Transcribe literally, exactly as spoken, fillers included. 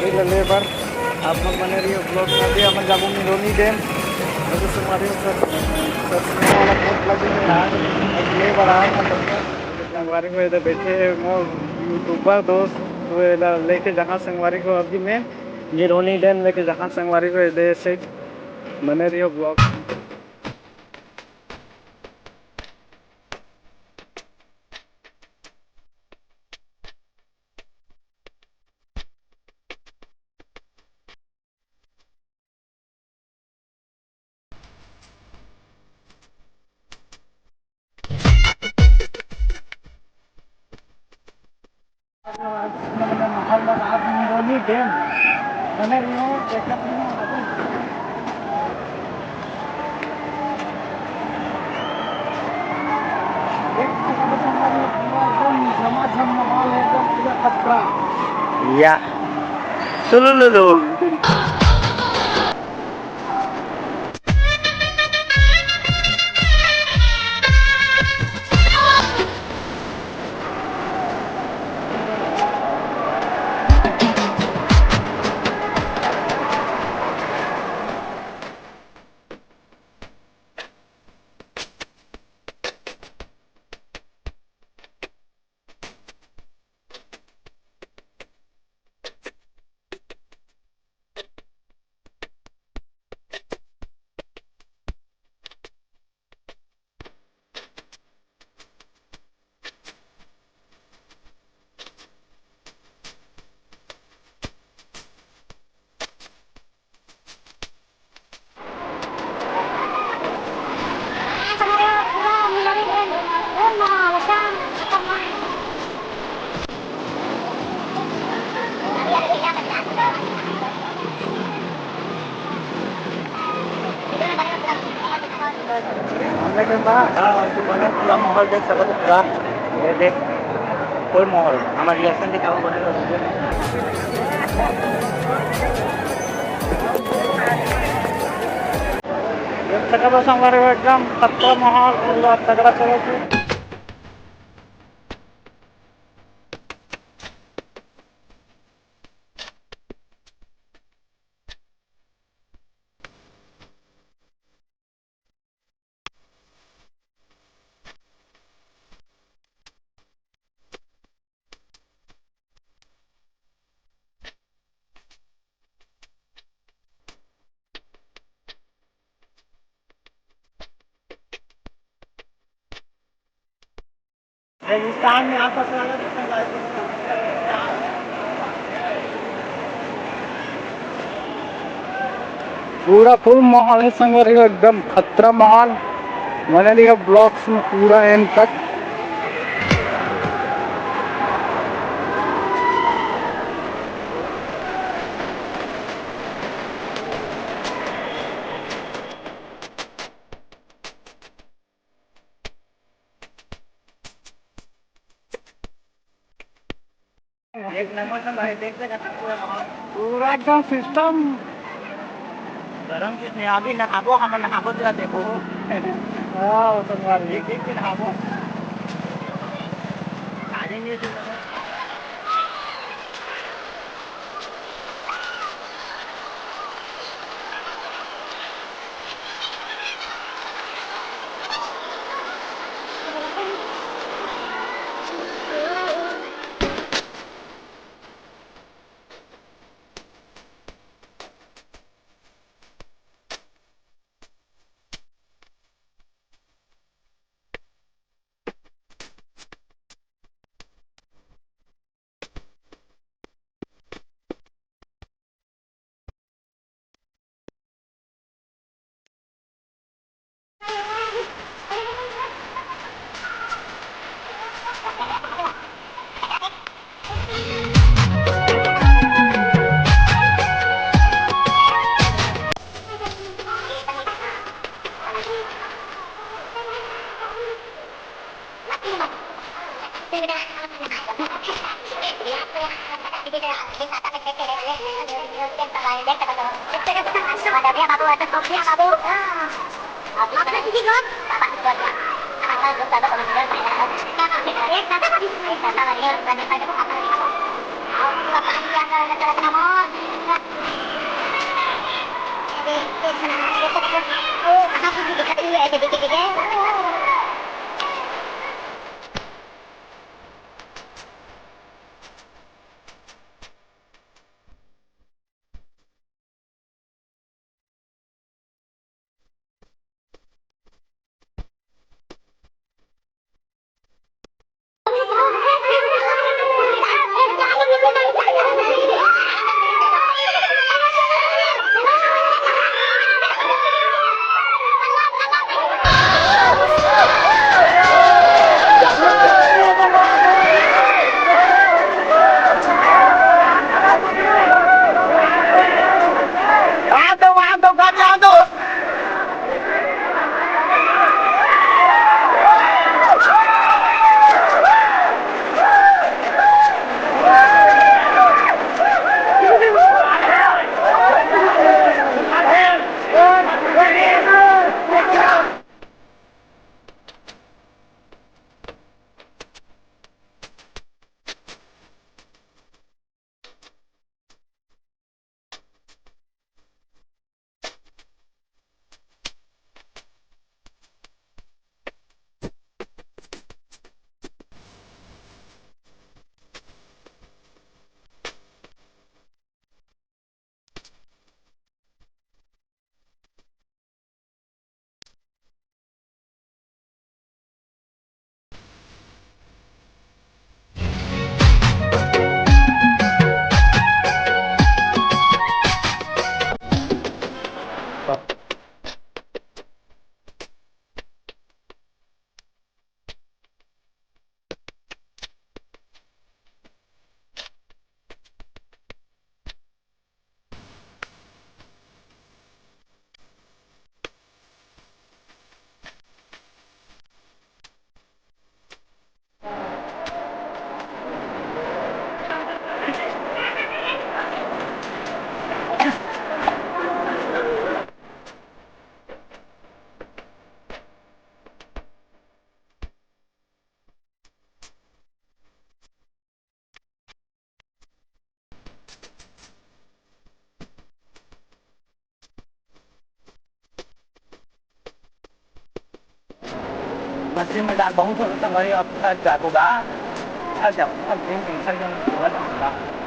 ये ले बर आप मन बने रहिए vlog में। अभी हमन जाबो मिरोनी dam। अभी तुम्हारे ऊपर सच में वाला बहुत लगे यार। एक ले बर आए हैं। संगवारी को इधर बैठे हैं मोर YouTuber दोस्त, वो इधर लेके जहाँ संगवारी को अभी मैं मिरोनी dam लेके जहाँ संगवारी को इधर से बने रहिए vlog। या सुलुलुलु। हमने के बा, हाँ, पूरा माहौल देख सकत हस, पूरा ये देख, full माहौल, हमर reaction दिखाओ, बोले। देख सकत हस हमर एकदम खतरा माहौल, पूरा तगड़ा चलत हे। रेगिस्तान में आपस वाला पूरा full माहौल हे संगवारी हो, एकदम खतरा माहौल। बने रहिए vlogs में पूरा end तक। एक नंबर से भाई, देख सकत हस पूरा माहौल। पूरा एकदम system। गरम चीज नहीं, अभी नहाबो, हमन नहाबो तेला देखो। हाँ, वो तो मार एक, एक दिन नहाबो। आ जाएंगे फिर। मछली में डाल बहुत होता है, अब थक जाएगा। थक जाओ, अब दिन टेंशन